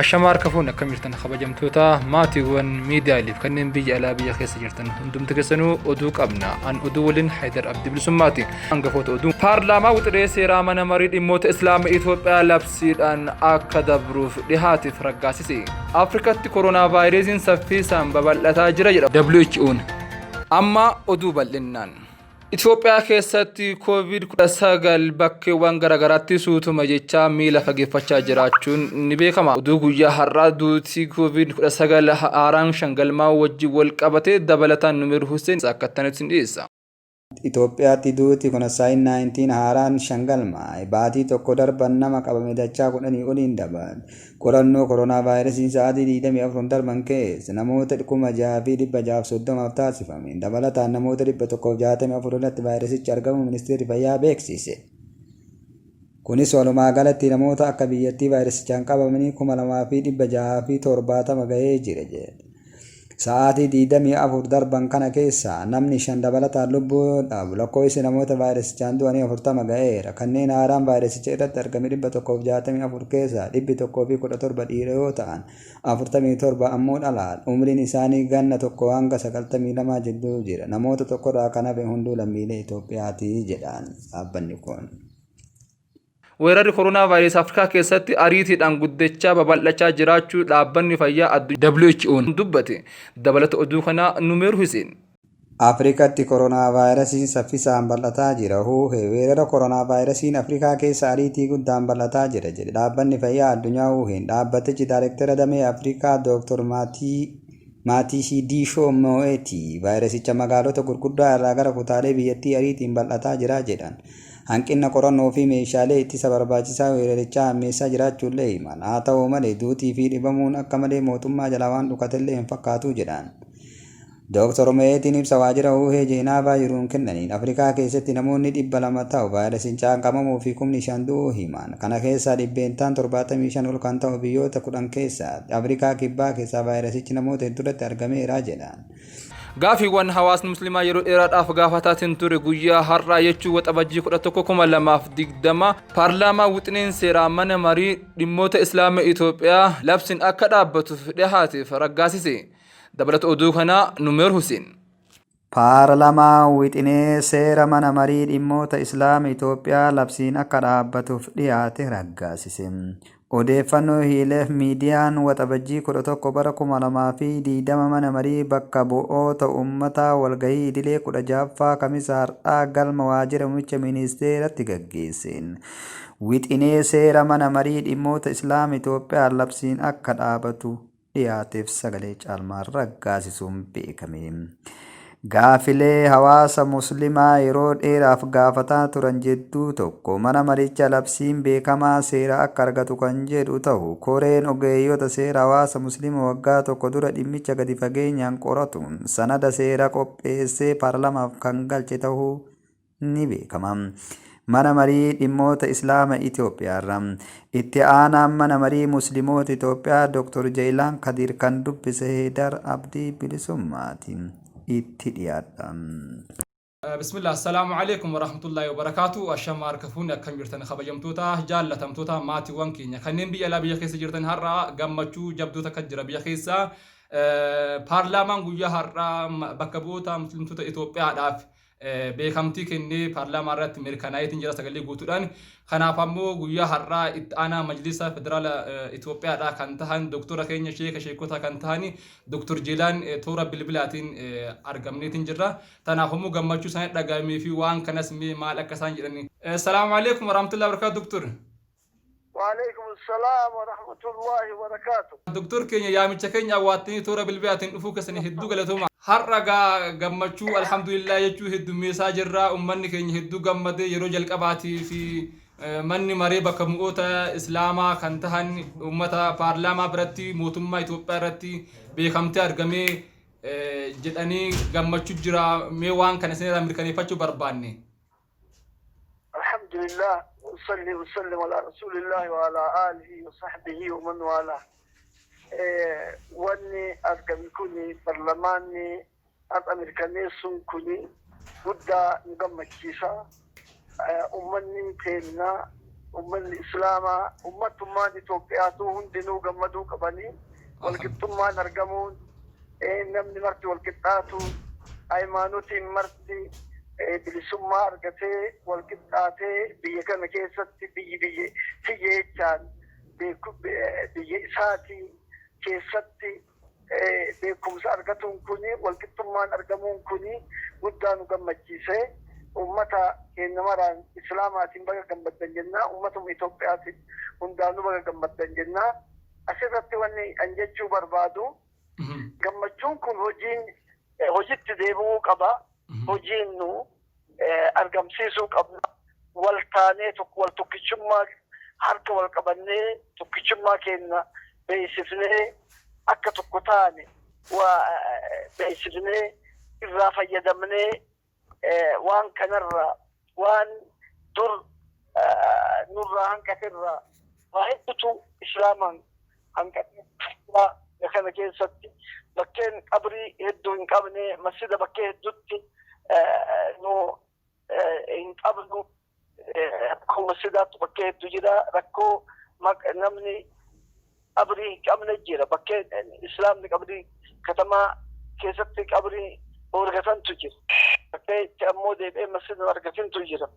Ashamaa harka fuune akkam jirtan kabajamtoota maatiiwwan miidiyaaleef kanneen biyya alaa biyya keessa jirtan hundumti keessanuu oduu qabna. An oduu waliin Haydar Abdii Bilisummaati. Hangafoota oduu. Paarlaamaa wixinee seeraa mana marii dhimmoota Islaama Itoophiyaa labsiidhaan akka dabruuf dhihaateef raggaasise. Afrikatti koronaa vaayirasiin saffisaan babal'ataa jira jedha WHO'n. Amma oduu bal'innaan. Itoophiyaa keessatti Covid-19 bakkeewwan garaagaraatti suutuma jechaa miila fageeffachaa jiraachuun ni beekama. Oduu guyyaa har'aa duutii Covid-19 haaraan shangalmaa wajjin wal qabatee dabalataan Numeer Hussein akka itti dhiyeessa. Itoophiyaatti duuti COVID-19 haaraan shan galmaa'e. Baatii tokko darban nama qabame dachaa 10 oliin dabale. Qorannoo koronaavaayirasiin sa'aatii 24 darban keessa namoota 6,630f taasifame. Dabalataan namoota 164 irratti vaayirasichi argamuu ministeerri fayyaa beeksise. Kunis walumaa galatti namoota akka biyyattii vaayirasichaan qabamanii 2,670 gahee jira jedhe. Sa'aatii 24 darban kana keessa namni 5 dabalataan lubbuu yoo dhabu, lakkoofsi namoota vaayirasichaan du'anii 40 ga'eera. Kanneen haaraan vaayirasicha irratti argame 164 keessaa 117 dhiira yoo ta'an, 47 ammoo dhalaadha. Umriin isaanii ganna 1 hanga 92 jidduu jira. Namoota tokkorraa kan hafe hunduu lammiilee Itoophiyaati jedhan dhaabbanni kun. Weerarri koronaa vaayirasii Afrikaa keessatti ariitiidhaan guddachaa babal'achaa jiraachuu dhaabbanni fayyaa addunyaa WHO'n dubbate. Dabalata oduu kanaa Numeer Huseen. Afrikatti koronaavaayirasiin saffisaan bal'ataa jira. WHO weerara koronaavaayirasiin Afrikaa keessa ariitii guddaan bal'ataa jira jedhe dhaabbanni fayyaa addunyaa WHO'n. Dhaabbatichi daayirektara damee Afrikaa Dr. Maatishidiishoo Moo'eeti vaayirasicha magaalota gurguddaa irraa gara kutaalee biyyattii ariitiin bal'ataa jira jedhan. Hanqinna qorannoo fi meeshaalee ittisa barbaachisaa weerarichaa hammeessaa jiraachuullee himan. Haa ta'u malee duutii fi dhibamuun akka malee mootummaa jalaa waan dhokatellee hin fakkaatu jedhan. Dr. Mo'eetiin ibsa waajjira WHO Jeenaavaa jiruun kennaniin Afrikaa keessatti namoonni 200 ta'u vaayirasichaan qabamuu fi 5,000 du'uu himan. Kana keessaa 75% ol kan ta'u biyyoota 10 keessaati. Afrikaa kibbaa keessaa vaayirasichi namoota hedduurratti argameera jedhan. Gaafiiwwan hawaasni musliimaa yeroo dheeraadhaaf gaafataatiin ture guyyaa har'aa jechuun waxabajjii 11,2020 paarlaamaa wixineen seeraa mana marii dhimmoota Islaama Itoophiyaa labsiin akka dhaabbatuuf dhihaateef raggaasise. Dabalata oduu kanaa Numeer Huseen. Paarlamaan wixinee seera mana marii dhimmoota Islaama Itoophiyaa labsiin akka dhaabbatuuf dhiyaate raggaasise. Odeeffannoo Hiileef Miidiyaan Waxabajjii 11 bara 2020 Mana Marii Bakka Bu'oota Ummataa walgahii idilee 16ffaa Kamisa har'aa galma Waajjira Muummicha Ministeeratti gaggeesseen wixinee seera Mana Marii Dhimmoota Islaama Itoophiyaan labsiin akka dhaabatu dhiyaateef sagalee caalmaan raggaasisuun beekame. Gaafilee hawaasa Muslimaa yeroo dheeraaf gaafataa turan jidduu tokko mana maricha labsiin beekamaa seera akka argatu kan jedhu tahu koreen ogeeyyota seera hawaasa Muslima waggaa tokko dura dhimmicha gadi fageenyaan qoratuun sanada seera qopheessee paarlamaaf kan galche tahuu ni beekama. Mana Marii Dhimmoota Islaama Itoophiyaarra Itti Aanaan Mana Marii Muslimoota Itoophiyaa Dr. Jeeyilaan Kadiir kan dubbise Heydar Abdii Bilisummaati. Itti dhiyaadha. Bismillah assalaamu alaikum warahmatullahi wabarakaatu. Ashama harka fuunni, akkam jirtan kabajamtoota jaallatamtoota maatiiwwan keenya kanneen biyya alaa biyya keessa jirtan? Har'a gammachuu jabduu takka jira biyya keessa. Paarlaamaan guyyaa har'aa bakka bu'oota muslimtoota Itoophiyaadhaaf beekamtii kennee paarlaamaa irratti mirkanaa'eetiin jira sagalee guutuudhaan. Kanaaf ammoo guyyaa har'aa itti aanaa majlisa federaala Itoophiyaadhaa kan tahan doktora keenya, sheeka sheekota kan tahan Doktor Jeelaan toora bilbilaatiin argamneetiin jirra. Tanaaf ammoo gammachuu isaanii dhaga'amee fi waan kanas mee maal akka isaan jedhani. Salaamu alaikum warahmatullahi wabarakatuh, doktor. Waalaikum salaam wa rahmatullahi wa barakaatu. Doktor keenya, yaamicha keenya awwaattanii toora bilbilaatiin dhufuu keessanii hedduu galatooma. Har'a gaa gammachuu alhamdulillah jechuu heddummeessaa jirra. Uummanni keenya hedduu gammadee yeroo jalqabaatii fi manni maree bakka bu'oota Islaamaa kan tahan uummata paarlaamaa biratti mootummaa Itoophiyaa irratti beekamtee argamee jedhanii gammachuu jira. Mee waan kana isinirraa mirkaneeffachuu barbaanne. الحمد لله وصلي وسلم على رسول الله وعلى آله وصحبه ومن والاه. Wanni argame kuni, barlamaanni har'a mirkaneessuun kuni guddaa nu gammachiisa. Ummanni keenya Ummanni Islaamaa, ummattummaan Itoophiyaatuu hundinuu gammaduu qabanii walqixxummaan argamuun namni marti walqixxaatu, hayimaanotiin marti bilisummaa argatee walqixxaatee biyya kana keessatti biyyi biyya tiyya jechaan biyya isaatii keessatti beekumsa argatuun kuni, walqixxummaan argamuun kuni guddaa nu gammachiise. Ummata keenya maraan Islaamaatiin baga gammaddan jenna. Ummatuma Itoophiyaatiin hundaanuu baga gammaddan jenna. Asirratti wanni an jechuu barbaadu, gammachuun kun hojiin hojitti deebi'uu qaba. Hojiin nu argamsiisuu qabna. Wal taanee wal tokkichummaa harka wal qabannee tokkichummaa keenya beeksifnee akka tokko taane waa beeksifnee irraa fayyadamnee waan kanarraa waan dur nurraa hanqaterraa waa hedduutu Islaamaan hanqatee kana keessatti bakkeen qabrii hedduu hin qabne, masjida bakkee hedduutti nu hin qabnu. Rakkoo masjidaatu bakkee hedduu jira. Rakkoo namni qabrii hin qabne jira. Bakkee Islaamni qabrii katamaa keessatti qabrii hoorgatantu jira. Bakkee itti ammoo deebi'ee masjida hin argatintu jira.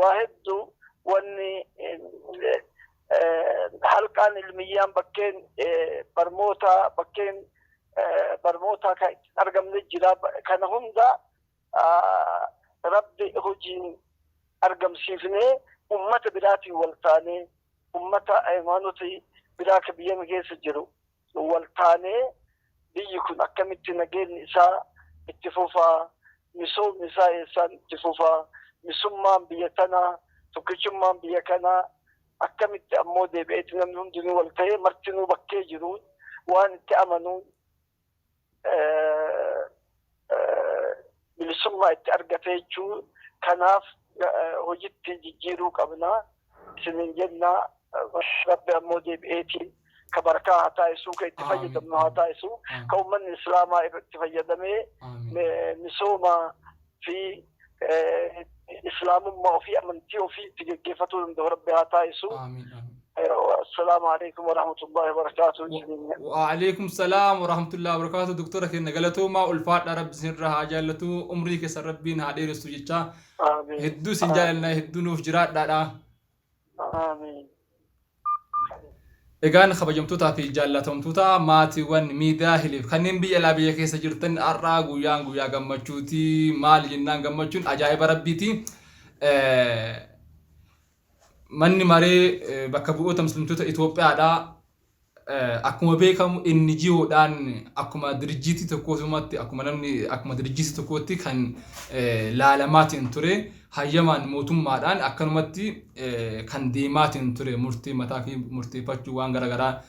Waa hedduu wanni halqaan ilmiyyaan bakkeen barmootaa bakkeen barmootaa kan itti argamne jira. Kana hunda Rabbi hojiin argamsiifnee ummata biraatiin wal taanee ummata hayimaanota biraa ka biyya keessa jiru wal taanee biyyi kun akkamitti nageenyi isaa itti fufaa, misoomni isaa eessaan itti fufaa, misummaan biyya tanaa, tokkichummaan biyya kanaa akkamitti ammoo deebi'eeti namni hundinuu wal ta'ee martinuu bakkee jiruun waan itti amanuun bilisummaa itti argate jechuu. Kanaaf hojitti jijjiiruu qabna isinin jenna. Rabbi ammoo deebi'eetiin ka barakaa haa taasisuu, ka itti fayyadamnu haa taasisuu, ka uummanni Islaamaa itti fayyadamee misooma fi Islaamummaa ofii, amantii ofii itti geggeeffatuu danda'u Rabbi haa taasisu. Assalaamu alaikum warahmatullahi wabarakatuh. Wa'alaikum salaam warahmatullahi wabarakatuh. Doktora keenya galatoomaa, ulfaadhaa, Rabbi isinirraa haa jaallatu, umrii keessan Rabbiin haa dheeressu jecha. Hedduu isin jaallanna, hedduu nuuf jiraadhaadha. Amiin. Egaan kabajamtootaa fi jaallatamtoota maatiiwwan miidiyaa Hiliif kanneen biyya alaa biyya keessa jirtan, har'aa guyyaan guyyaa gammachuuti. Maali jennaan, gammachuun ajaa'iba Rabbiiti. Manni maree bakka bu'oota muslimtoota Itoophiyaadha. Akkuma beekamu NGOdhaan akkuma dirjiitii tokkootumatti, akkuma namni akkuma dirjiitii tokkootti kan laalamaatiin ture, hayyamaan mootummaadhaan akkanumatti kan deemaatiin ture, murtee mataa fi murteeffachuu waan garaagaraa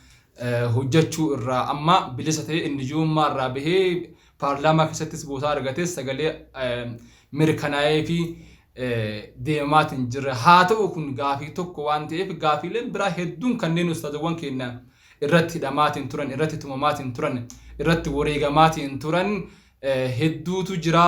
hojjechuu irraa amma bilisa ta'ee NGOummaa irraa bahee paarlaamaa keessattis bootaa argatee sagalee mirkanaa'ee fi deemamaatiin jira. Haa ta'u, kun gaafii tokko waan ta'eef gaafiileen biraa hedduun kanneen ustaazawwan keenya irratti hidhamaatiin turan, irratti tumamaatiin turan, irratti wareegamaatiin turan hedduutu jira.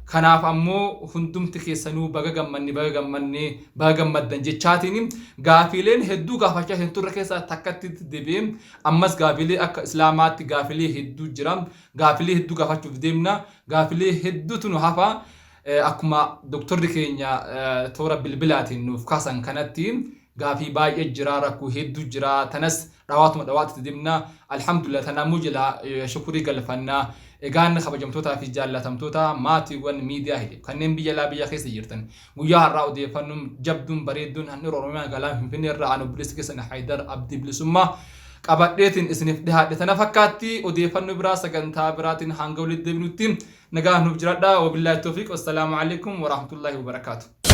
Kanaaf ammoo hundumti keessanuu baga gammanne, baga gammanne, baga gammaddan jechaatiin gaafiileen hedduu gaafachaa hin turre keessaa takkatti deebi'ee ammas gaafiilee akka Islaamaatti gaafiilee hedduu jira. Gaafiilee hedduu gaafachuuf deemna. Gaafiilee hedduutu nu hafa. Akkuma doktorri keenya toora bilbilaatiin nuuf kaasan kanatti gaafii baay'ee jira, rakkoo hedduu jira. Tanas dhawaatuma dhawaatti deemna. Alhamdulillah, tanaamuu jala shukurii galfanna. Egaan kabajamtootaa fi jaallatamtoota maatiiwwan miidiyaa Hiliif kanneen biyya alaa biyya keessa jirtan, guyyaa har'aa odeeffannoon jabduun bareedduun handhuura Oromiyaa magaalaa Finfinnee irraa ani obboleessi keessan Haayidar Abdii Bilisummaa qabadheetiin isiniif dhihaadhe tana fakkaatti. Odeeffannoo biraa sagantaa biraatiin hanga walitti deebinutti nagaa nuuf jiraadha. Wabillaahi toofiq, wassalaamu alaikum warahmatullaahi wabarakaatu.